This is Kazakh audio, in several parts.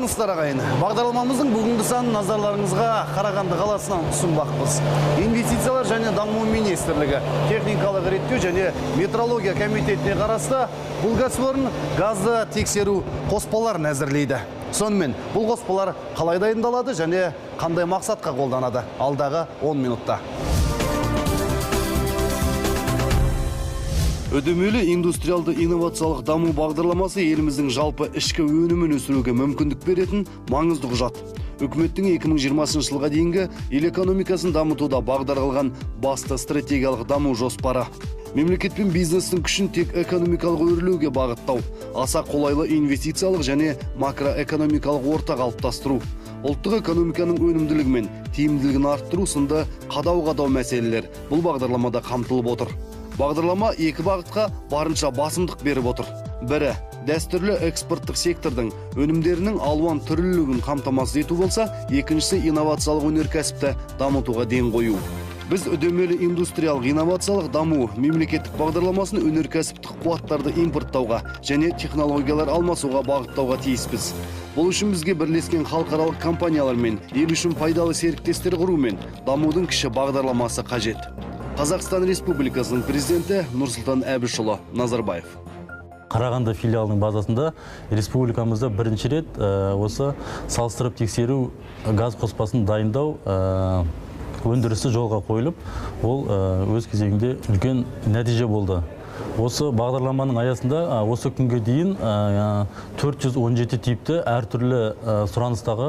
Армысыздар, ағайын! Бағдарламамыздың бүгінгі санын назарларыңызға Қарағанды қаласынан ұсынбақпыз. Инвестициялар және даму министрлігі, техникалық реттеу және метрология комитетіне қарасты бұл кәсіпорын газды тексеру қоспаларын әзірлейді. Сонымен, бұл қоспалар қалай дайындалады және қандай мақсатқа қолданады? Алдағы 10 минутта. Үдемелі индустриалды инновациялық даму бағдарламасы еліміздің жалпы ішкі өнімін өсіруге мүмкіндік беретін маңызды құжат. Үкіметтің 2020 жылға дейінгі ел экономикасын дамытуда бағдар алған басты стратегиялық даму жоспары. Мемлекет пен бизнестің күшін тек экономикалық өрлеуге бағыттау, аса қолайлы инвестициялық және макроэкономикалық орта қалыптастыру, ұлттық экономиканың өнімділігі мен тиімділігін арттыру сынды қадау-қадау мәселелер бұл бағдарламада қамтылып отыр. Бағдарлама екі бағытқа барынша басымдық беріп отыр. Бірі, дәстүрлі экспорттық сектордың өнімдерінің алуан түрлілігін қамтамасыз ету болса, екіншісі инновациялық өнеркәсіпті дамытуға ден қою. Біз үдемелі индустриялық инновациялық даму мемлекеттік бағдарламасын өнеркәсіптік қуаттарды импорттауға және технологиялар алмасуға бағыттауға тиіспіз. Бұл үшін бізге бірлескен халықаралық компаниялар мен ел үшін пайдалы серіктестер құру мен дамудың кіші бағдарламасы қажет. Қазақстан Республикасының президенті Нұрсұлтан Әбішұлы Назарбаев. Қарағанды филиалының базасында республикамызда бірінші рет осы салыстырып тексеру газ қоспасын дайындау өндірісі жолға қойылып, ол өз кезегінде үлкен нәтиже болды. Осы бағдарламаның аясында осы күнге дейін 417 типті әртүрлі сұраныстағы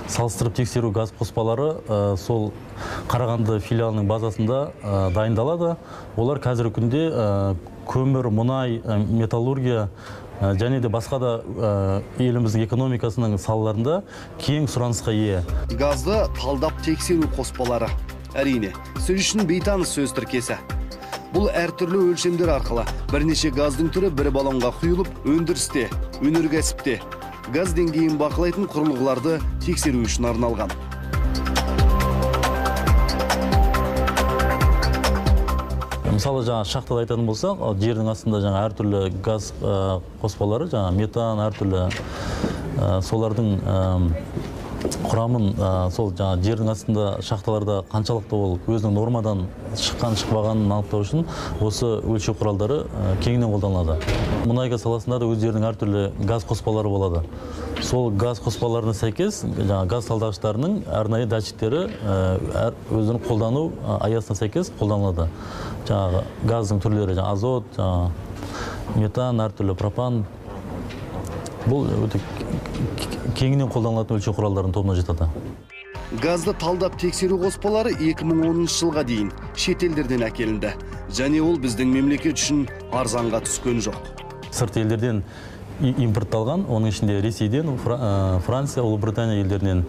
салыстырып тексеру газ қоспалары сол Қарағанды филиалының базасында дайындалады. Олар қазіргі күнде көмір, мұнай, металлургия және де басқа да еліміздің экономикасының салаларында кең сұранысқа ие. Газды талдап тексеру қоспалары. Әрине, сіз үшін бейтаныс сөз тіркесі. Бұл әртүрлі өлшемдер арқылы бірнеше газдың түрі бір баллонға құйылып, өндірісте, өнеркәсіпте газ деңгейін бақылайтын құрылғыларды тексеру үшін арналған. Мысалы, жаңа шахтада айтатын болсақ, жердің астында жаңа әртүрлі газ қоспалары, жаңа метан, әртүрлі солардың құрамын сол жаңа жердің астында шахталарда қаншалықты ол өзінің нормадан шыққан шықпағанын анықтау үшін осы өлшеу құралдары кеңінен қолданылады. Мұнай газ саласында да өздерінің әртүрлі газ қоспалары болады. Сол газ қоспаларына сәйкес жаңа газ талдағыштарының арнайы датчиктері өздерінің қолдану аясына сәйкес қолданылады. Жаңағы газдың түрлері, жаңа азот, жаңа метан, әртүрлі пропан. Бұл өте кеңінен қолданылатын өлшеу құралдарының тобына жатады. Газды талдап тексеру қоспалары 2010 жылға дейін шетелдерден әкелінді. Және ол біздің мемлекет үшін арзанға түскен жоқ. Сырт елдерден импортталған, оның ішінде Ресейден, Франция, Ұлыбритания елдерінен.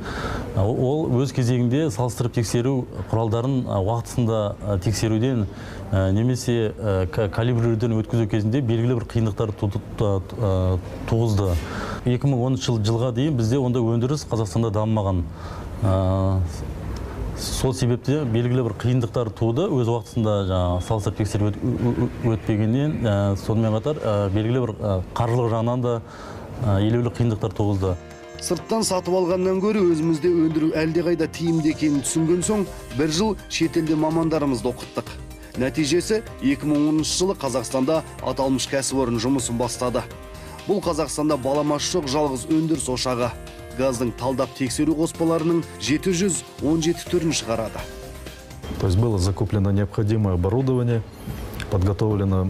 Ол өз кезегінде салыстырып тексеру құралдарын уақытысында тексеруден немесе калибрлеуден өткізу кезінде белгілі бір қиындықтар туғызды. 2010 жылға дейін бізде онда өндіріс Қазақстанда дамымаған. Сол себепте белгілі бір қиындықтар туды, өз уақытысында жаңа салыстырып тексеріп өтпегеннен, сонымен қатар белгілі бір қаржылық жағынан да елеулі қиындықтар туғызды. Сырттан сатып алғаннан гөрі өзімізде өндіру әлдеқайда тиімді екенін түсінген соң, бір жыл шетелде мамандарымызды оқыттық. Нәтижесі 2010 жылы Қазақстанда аталмыш кәсіпорын жұмысын бастады. Бұл Қазақстанда баламасы жоқ жалғыз өндіріс ошағы. Газдың талдап тексеру қоспаларының 717 түрін шығарады. То есть было закуплено необходимое оборудование, подготовлено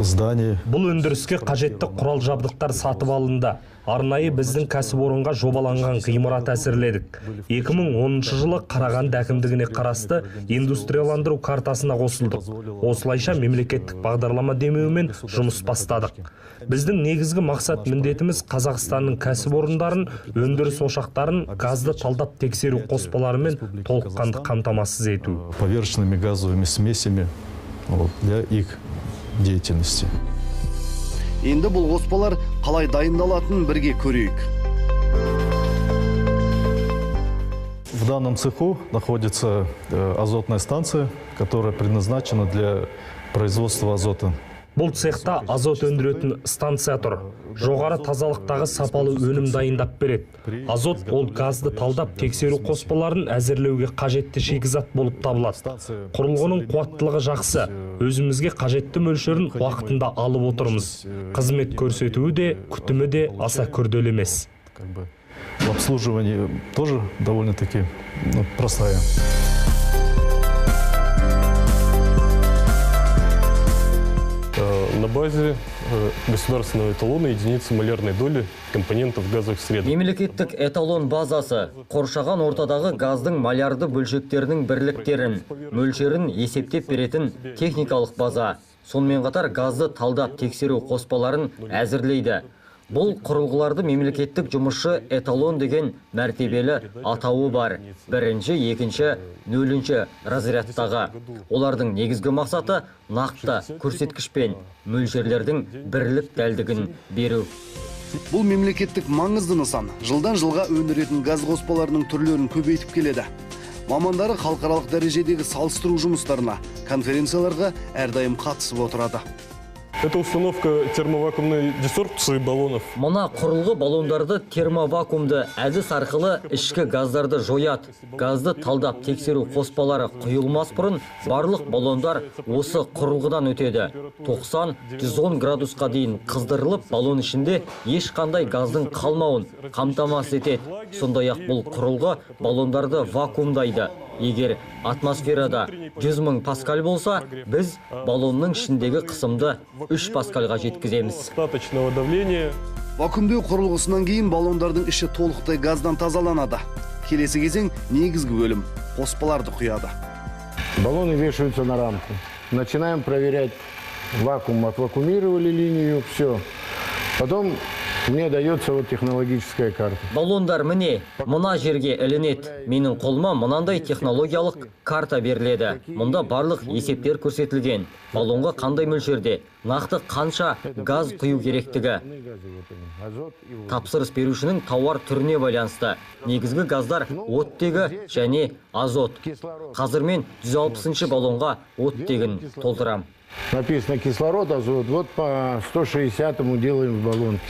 здание. Бұл өндіріске қажетті құрал жабдықтар сатып алынды. Арнайы біздің кәсіпорынға жобаланған ғимарат әзірледік. 2010 жылы Қарағанды әкімдігіне қарасты индустрияландыру картасына қосылдық. Осылайша мемлекеттік бағдарлама демеуімен жұмыс бастадық. Біздің негізгі мақсат міндетіміз Қазақстанның кәсіпорындарын, өндіріс ошақтарын газды талдап тексеру қоспаларымен толыққанды қамтамасыз ету. Поверочными газовыми смесями, для их деятельности. Енді бұл қоспалар қалай дайындалатынын бірге көрейік. В данном цеху находится азотная станция, которая предназначена для производства азота. Бұл цехта азот өндіретін станция тұр. Жоғары тазалықтағы сапалы өнім дайындап береді. Азот ол газды талдап тексеру қоспаларын әзірлеуге қажетті шикізат болып табылады. Құрылғының қуаттылығы жақсы. Өзімізге қажетті мөлшерін уақытында алып отырмыз. Қызмет көрсетуі де, күтімі де аса күрделі емес. В обслуживании тоже довольно-таки простая. На базе государственного эталона единицы малярной доли компонентов газовых сред. Мемлекеттік эталон базасы қоршаған ортадағы газдың малярды бөлшектерінің бірліктерін, мөлшерін есептеп беретін техникалық база. Сонымен қатар газды талдап тексеру қоспаларын әзірлейді. Бұл құрылғыларды мемлекеттік жұмысшы эталон деген мәртебелі атауы бар. Бірінші, екінші, нөлінші разрядтағы. Олардың негізгі мақсаты нақты көрсеткішпен мөлшерлердің бірлік дәлдігін беру. Бұл мемлекеттік маңызды нысан. Жылдан жылға өндіретін газ қоспаларының түрлерін көбейтіп келеді. Мамандары халықаралық дәрежедегі салыстыру жұмыстарына, конференцияларға әрдайым қатысып отырады. Это установка термовакуумной десорбции баллонов. Мына құрылғы баллондарды термовакуумды әдіс арқылы ішкі газдарды жояды. Газды талдап тексеру қоспалары құйылмас бұрын барлық баллондар осы құрылғыдан өтеді. 90-110 градусқа дейін қыздырылып, баллон ішінде ешқандай газдың қалмауын қамтамасыз етеді. Сондай-ақ бұл құрылғы баллондарды вакуумдайды. Егер атмосферада 100 000 паскаль болса, біз баллонның ішіндегі қысымды 3 паскальға жеткіземіз. Остаточного давления. Вакуумдеу құрылғысынан кейін баллондардың іші толықтай газдан тазаланады. Келесі кезең негізгі бөлім қоспаларды құяды. Баллоны вешаются на рамку. Начинаем проверять вакуум. Отвакуумировали линию, все. Потом мне дается вот технологическая карта. Баллондар міне, мына жерге ілінеді. Менің қолыма мынандай технологиялық карта беріледі. Мұнда барлық есептер көрсетілген. Баллонға қандай мөлшерде, нақты қанша газ құю керектігі. Тапсырыс берушінің тауар түріне байланысты. Негізгі газдар оттегі және азот. Қазір мен 160-шы баллонға оттегін толтырам. Написано кислород, азот. Вот по 160-му делаем в баллонке.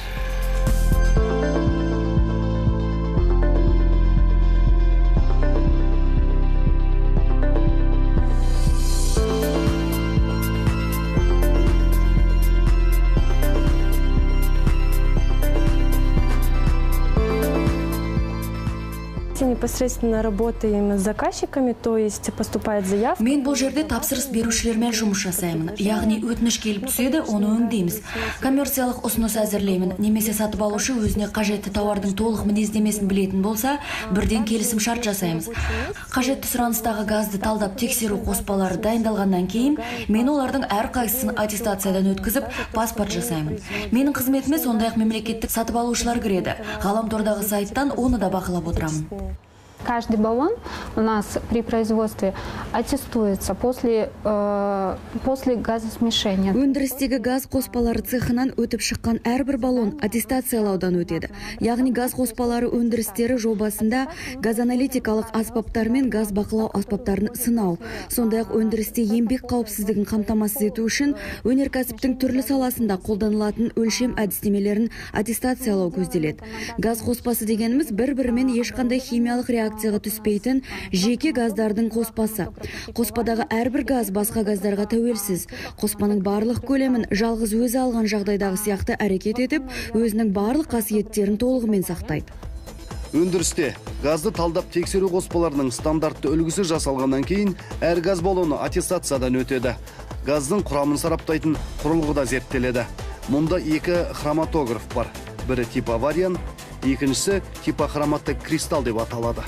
Непосредственно работаем с заказчиками, то есть поступает заявка. Мен бұл жерде тапсырыс берушілермен жұмыс жасаймын. Яғни өтініш келіп түседі, оны өңдейміз. Коммерциялық ұсыныс әзірлеймін. Немесе сатып алушы өзіне қажетті тауардың толық мінездемесін білетін болса, бірден келісім шарт жасаймыз. Қажетті сұраныстағы газды талдап тексеру қоспалары дайындалғаннан кейін, мен олардың әрқайсысын аттестациядан өткізіп, паспорт жасаймын. Менің қызметіме сондай-ақ мемлекеттік сатып алушылар кіреді. Ғаламтордағы сайттан оны да бақылап отырамын. Каждый баллон у нас при производстве аттестуется после газосмешения. Өндірістегі газ қоспалары цехынан өтіп шыққан әрбір баллон аттестациялаудан өтеді. Яғни газ қоспалары өндірістері жобасында газаналитикалық аспаптар мен газ бақылау аспаптарын сынау. Сондай-ақ өндірісте еңбек қауіпсіздігін қамтамасыз ету үшін өнеркәсіптің түрлі саласында қолданылатын өлшем әдістемелерін аттестациялау көзделеді. Газ қоспасы дегеніміз бір-бірімен ешқандай химиялық реакцияға түспейтін жеке газдардың қоспасы. Қоспадағы әрбір газ басқа газдарға тәуелсіз. Қоспаның барлық көлемін жалғыз өзі алған жағдайдағы сияқты әрекет етіп, өзінің барлық қасиеттерін толығымен сақтайды. Өндірісте газды талдап тексеру қоспаларының стандартты үлгісі жасалғаннан кейін әр газ баллоны аттестациядан өтеді. Газдың құрамын сараптайтын құрылғы да зерттеледі. Мұнда екі хроматограф бар. Бірі типа вариан, екіншісі типа хроматты кристалл деп аталады.